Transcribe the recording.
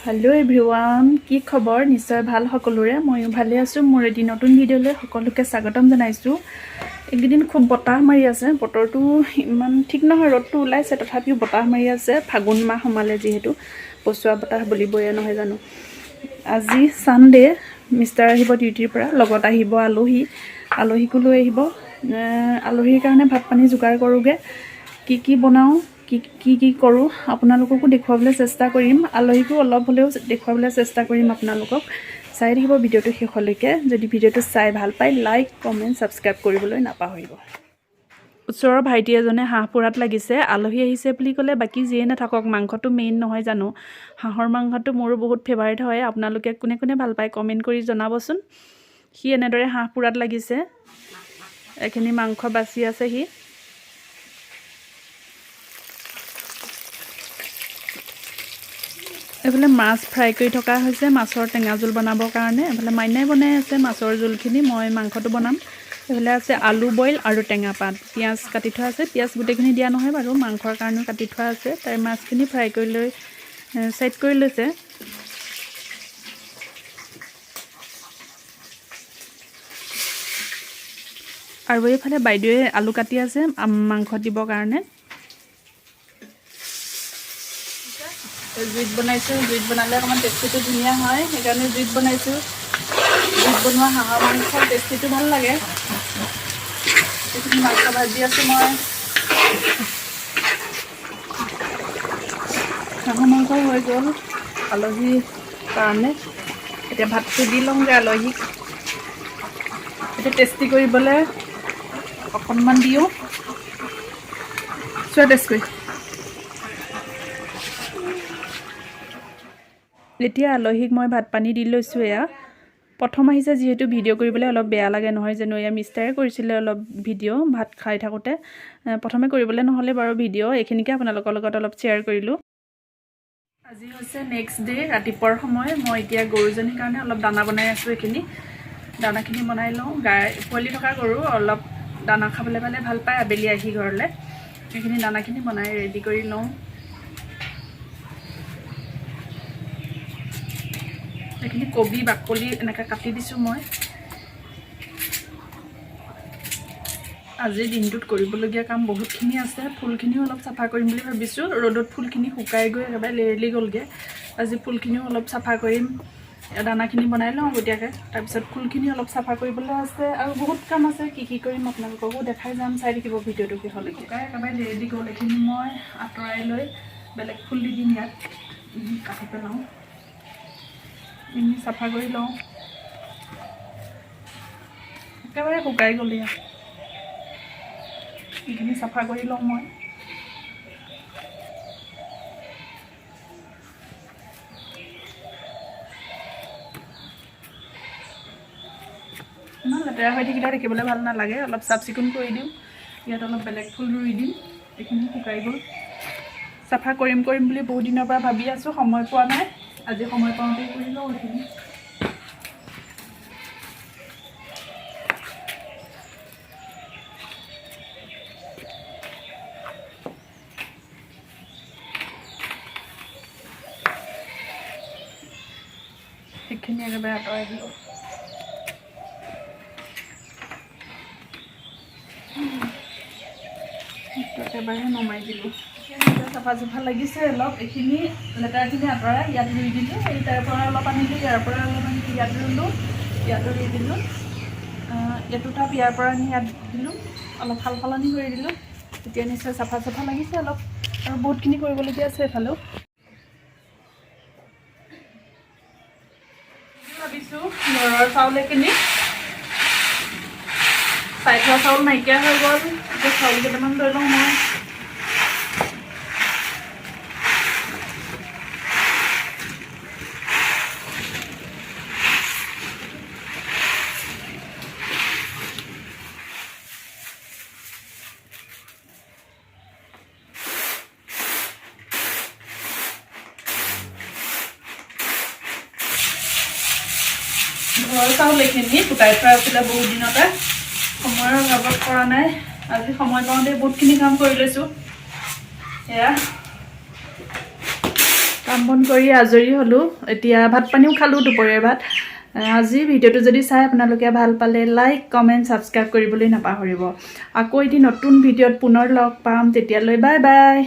Hello' everyone, কি খবৰ? নিশ্চয় ভাল সকলোৰে। ময়ো ভালে আছোঁ। মোৰ এটি নতুন ভিডিঅ'লৈ সকলোকে স্বাগতম জনাইছোঁ। এইকেইদিন খুব বতাহ মাৰি আছে। বতৰটো ইমান ঠিক নহয়, ৰ'দটো ওলাইছে তথাপিও বতাহ মাৰি আছে। ফাগুন মাহ সোমালে যিহেতু পচোৱা বতাহ বুলিবয়ে নহয় জানো? আজি ছানডে, মিষ্টাৰ আহিব ডিউটিৰ পৰা, লগত আহিব আলহী, আলহীকো লৈ আহিব। আলহীৰ কাৰণে ভাত পানী যোগাৰ কৰোঁগৈ। কি কি বনাওঁ, কি কি কি কৰোঁ আপোনালোককো দেখুৱাবলৈ চেষ্টা কৰিম। আলহীকো অলপ হ'লেও দেখুৱাবলৈ চেষ্টা কৰিম। আপোনালোকক চাই থাকিব ভিডিঅ'টো শেষলৈকে। যদি ভিডিঅ'টো চাই ভাল পায়, লাইক, কমেণ্ট, ছাবস্ক্ৰাইব কৰিবলৈ নাপাহৰিব। ওচৰৰ ভাইটি এজনে হাঁহ পোৰাত লাগিছে। আলহী আহিছে বুলি ক'লে বাকী যিয়ে নাথাকক, মাংসটো মেইন নহয় জানো? হাঁহৰ মাংসটো মোৰো বহুত ফেভাৰিট হয়। আপোনালোকে কোনে কোনে ভাল পায় কমেণ্ট কৰি জনাবচোন। সি এনেদৰে হাঁহ পোৰাত লাগিছে। এইখিনি মাংস বাচি আছে সি। এইফালে মাছ ফ্ৰাই কৰি থকা হৈছে মাছৰ টেঙা জোল বনাবৰ কাৰণে। এইফালে মাইনাই বনাই আছে মাছৰ জোলখিনি, মই মাংসটো বনাম। এইফালে আছে আলু বইল আৰু টেঙা পাত। পিঁয়াজ কাটি থোৱা আছে। পিঁয়াজ গোটেইখিনি দিয়া নহয় বাৰু, মাংসৰ কাৰণেও কাটি থোৱা আছে। তাই মাছখিনি ফ্ৰাই কৰি লৈ ছাইড কৰি লৈছে। আৰু এইফালে বাইদেৱে আলু কাটি আছে মাংস দিবৰ কাৰণে। জুইত বনাইছোঁ। জুইত বনালে অকণমান টেষ্টিটো ধুনীয়া হয়, সেইকাৰণে জুইত বনাইছোঁ। জুইত বনোৱা হাঁহৰ মাংস টেষ্টিটো ভাল লাগে। এইখিনি মাংস ভাজি আছোঁ মই। হাঁহৰ মাংস হৈ গ'ল আলহীৰ কাৰণে। এতিয়া ভাতটো দি লওঁগৈ আলহীক। এতিয়া টেষ্টি কৰিবলৈ অকণমান দিওঁ। চোৱা, টেষ্ট কৰি। এতিয়া আলহীক মই ভাত পানী দি লৈছোঁ। এয়া প্ৰথম আহিছে যিহেতু ভিডিঅ' কৰিবলৈ অলপ বেয়া লাগে নহয় জানো? এয়া মিষ্টাৰে কৰিছিলে অলপ ভিডিঅ' ভাত খাই থাকোঁতে। প্ৰথমে কৰিবলৈ নহ'লে বাৰু ভিডিঅ', এইখিনিকে আপোনালোকৰ লগত অলপ শ্বেয়াৰ কৰিলোঁ। আজি হৈছে নেক্সট ডে, ৰাতিপুৱাৰ সময়। মই এতিয়া গৰুজনীৰ কাৰণে অলপ দানা বনাই আছোঁ। এইখিনি দানাখিনি বনাই লওঁ। গাই পোৱালি থকা গৰু অলপ দানা খাবলৈ পালে ভাল পায় আবেলি আহি ঘৰলৈ। সেইখিনি দানাখিনি বনাই ৰেডি কৰি লওঁ। এইখিনি কবি বাকলি এনেকৈ কাটি দিছোঁ মই। আজিৰ দিনটোত কৰিবলগীয়া কাম বহুতখিনি আছে। ফুলখিনিও অলপ চাফা কৰিম বুলি ভাবিছোঁ। ৰ'দত ফুলখিনি শুকাই গৈ একেবাৰে লেৰেলি গ'লগৈ। আজি ফুলখিনিও অলপ চাফা কৰিম। দানাখিনি বনাই লওঁ আগতীয়াকৈ, তাৰপিছত ফুলখিনি অলপ চাফা কৰিবলৈ আছে আৰু বহুত কাম আছে। কি কি কৰিম আপোনালোককো দেখাই যাম। চাই থাকিব ভিডিঅ'টো শেষলৈকে। শুকাই একেবাৰে লেৰেলি গ'ল। এইখিনি মই আঁতৰাই লৈ বেলেগ ফুল দি দিম ইয়াত। কাটি পেলাওঁ, এইখিনি চাফা কৰি লওঁ। একেবাৰে শুকাই গ'ল ইয়াত। এইখিনি চাফা কৰি লওঁ মই। ইমান লেতেৰা হৈ থাকিলে দেখিবলৈ ভাল নালাগে। অলপ চাফ চিকুণ কৰি দিওঁ। ইয়াত অলপ বেলেগ ফুল ৰুই দিম। এইখিনি শুকাই গ'ল। চাফা কৰিম কৰিম বুলি বহুত দিনৰ পৰা ভাবি আছোঁ, সময় পোৱা নাই। আজি সময় পাওঁতেই কৰি লওঁ এইখিনি। সেইখিনি একেবাৰে আঁতৰাই দিলোঁ। সেইটো একেবাৰে নমাই দিলোঁ। এতিয়া চাফা চাফা লাগিছে অলপ। এইখিনি লেতেৰাখিনি আঁতৰাই ইয়াত ৰুই দিলোঁ। এই তাৰ পৰা অলপ আনিলোঁ, ইয়াৰ পৰা অলপ আনি ইয়াত ৰুলোঁ, ইয়াতো ৰুই দিলোঁ। এইটো টাব ইয়াৰ পৰা আনি ইয়াত দিলোঁ। অলপ সাল সলনি কৰি দিলোঁ। তেতিয়া নিশ্চয় চাফা চাফা লাগিছে অলপ। আৰু বহুতখিনি কৰিবলগীয়া আছে এইফালেও। ভাবিছোঁ ঘৰৰ চাউল এইখিনি, চাই থোৱা চাউল নাইকিয়া হৈ গ'ল। এতিয়া চাউল কেইটামান লৈ লওঁ মই। ঘৰৰ চাউল এইখিনি গোটাই থোৱা আছিলে বহুত দিনতে, সময়ৰ অভাৱত কৰা নাই। আজি সময় পাওঁতে বহুতখিনি কাম কৰি লৈছোঁ। এয়া। কাম বন কৰি আজৰি হ'লোঁ। এতিয়া ভাত পানীও খালোঁ, দুপৰীয়াৰ ভাত। আজি ভিডিঅ'টো যদি চাই আপোনালোকে ভাল পালে, লাইক, কমেণ্ট, ছাবস্ক্ৰাইব কৰিবলৈ নাপাহৰিব। আকৌ এটি নতুন ভিডিঅ'ত পুনৰ লগ পাম। তেতিয়ালৈ বাই বাই।